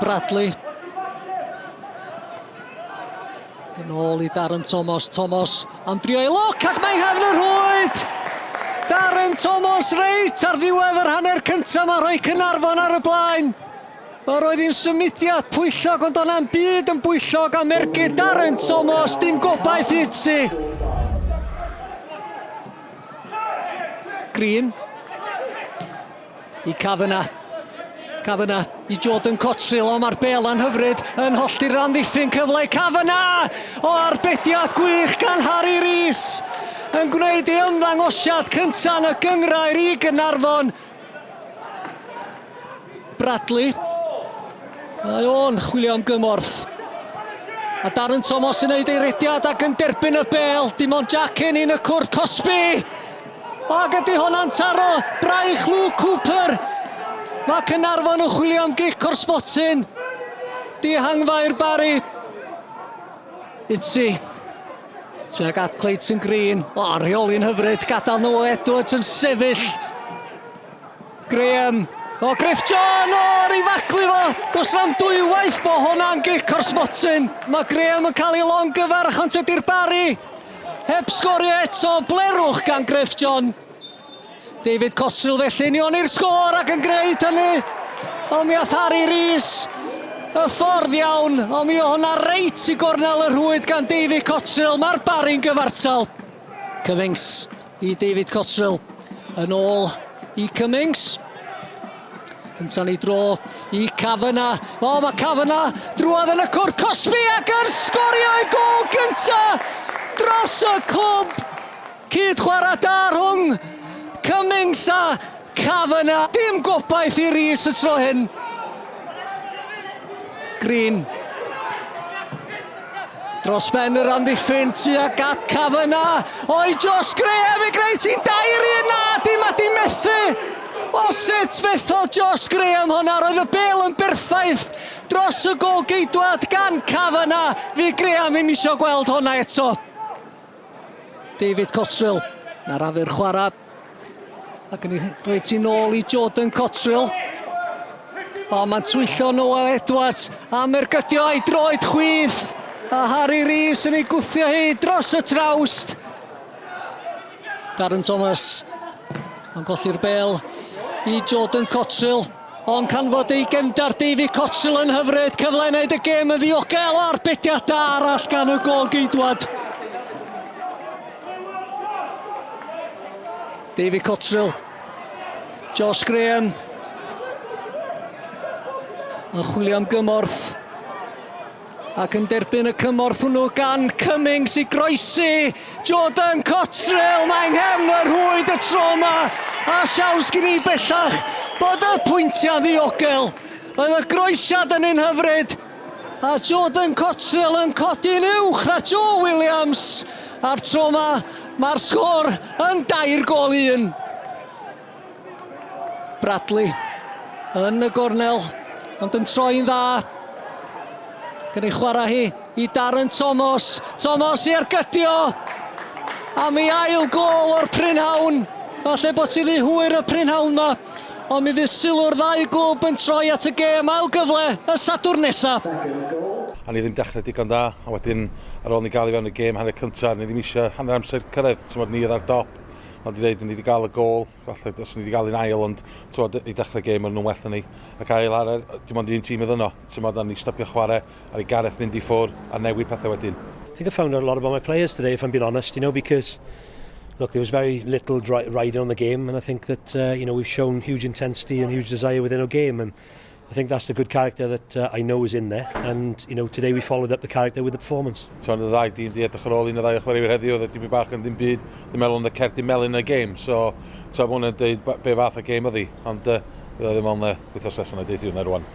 Bradley. Yn ôl i Darren Thomas. Thomas am drio ei lwc ac mae'n nghefn y rhwyd! Darren Thomas reit ar ddiwedd yr hanner cyntaf mae rhoi Caernarfon ar y blaen. Yr oedd hi'n symudiad pwyllog ond o'na'm byd yn bwyllog am ergyd Darren Thomas, dim gobaith i Itzi. Green. I Kavanagh. Kavanagh i Jordan Cotterill, o mae'r bel anhyfryd yn hollti'r amddiffyn cyfle i Kavanagh! O arbediad gwych gan Harry Rees yn gwneud ei ymddangosiad cyntaf yn y gynghrair i Gaernarfon. Bradley. Mae o'n chwilio am gymorth. A Darren Thomas yn neud ei rediad ac yn derbyn y bel. Dim ond Jack Kenny yn y cwrt cosbi. Ac ydy honna'n taro braich Luke Cooper. Mae Caernarfon yn chwilio am gic o'r sbotyn. Dihangfa i'r Barri. Itzi. Tuag at Clayton Green. O, rheoli'n hyfryd. Gadael Noah Edwards yn sefyll. Graham. O, Griff John! O, ar ei faglu fo! Does na'm dwywaith bo hwnna'n gic o'r smotyn. Mae Graham yn cael ei longyfarch ond tydi'r Barri heb sgorio eto. Blerwch gan Griff John. David Cotterill felly union i'r sgôr ac yn gwneud hynny. Ond mi ath Harry Rees y ffordd iawn, ond mi o hwnna reit i gornel y rhwyd gan David Cotterill. Mae'r Barri'n gyfartal. Cummings i David Cotterill. Yn ôl i Cummings. Ynta'n ei dro i Kavanagh. O, mae Kavanagh drwodd yn y cwrt cosbi ac yn sgorio ei gôl gynta dros y clwb. Cyd chwarae da rhwng Cummings a Kavanagh. Dim gobaith i Rees y tro hyn. Green. Dros ben yr amddiffyn tuag at Kavanagh. Oi Josh Graham i greu ti'n dair i un na dim a di methu. O sut fethodd Josh Graham honna, roedd y bel yn berffaith dros y gol geidwad gan Kavanagh. Fydd Graham ddim isio gweld honna eto. David Cotterill, na'r afu'r chwarae. Ac yn ei rhoi ti nôl i Jordan Cotterill. O, mae'n twyllo Noah Edwards am ergydio a'i droed chwith. A Harry Rees yn ei gwthio hi dros y trawst. Darren Thomas yn colli'r bel i Jordan Cotterill. Ond canfod ei gefndar David Cotterill yn hyfryd, cyfle i wneud y gêm yn ddiogel o arbediad da arall gan y gôl geidwad. David Cotterill, Josh Graham yn chwilio am gymorth ac yn derbyn y cymorth hwnnw gan Cummings i groesi Jordan Cotterill. Mae'n nghefn y rhwyd y tro yma a siawns gen i bellach bod y pwyntiau ddiogel. Oedd y groesiad yn un hyfryd a Jordan Cotterill yn codi'n uwch na Joe Williams a'r tro yma mae'r sgôr yn 3-1. Bradley yn y gornel, ond yn troi'n dda. Gan ei chwarae hi i Darren Thomas. Thomas i ergydio am ei ail gôl o'r prynhawn. Falle bod ti'n rhy hwyr y prynhawn yma, ond mi fydd sylw'r ddau glwb yn troi at y gêm ail gyfle y Sadwrn nesaf. A ni ddim dechrau digon da, a wedyn ar ôl ni gael i fewn y gêm hanner cyntaf, ni ddim eisiau hanner amser cyrraedd, ti'n ni oedd ar dop, ond i ddeud, ni wedi gael y gôl, falle os ni wedi gael un ail, ond tywod, i dechrau gêm o'n nhw'n well na ni. Ac ail hanner, dim ond un tîm oedd yno, tywod, a ni stopio chwarae, ar i Gareth mynd i ffwr a newid pethau wedyn. I think I found out a lot about my players today, if I'm being honest, you know, because look, there was very little riding on the game, and I think that you know we've shown huge intensity and huge desire within our game, and I think that's the good character that I know is in there, and you know today we followed up the character with the performance. Ti'n y ddau dîm di edrych ar ôl un o ddau o chwaraewyr heddiw, oedd e bach yn ddim byd, ddim meddwl yn y cerdyn melyn yn y gêm, so ti'n hwnna'n dweud be fath o gêm oedd hi, ond uh, ddim ond uh, wythnos nesaf na deud hwnna rwan.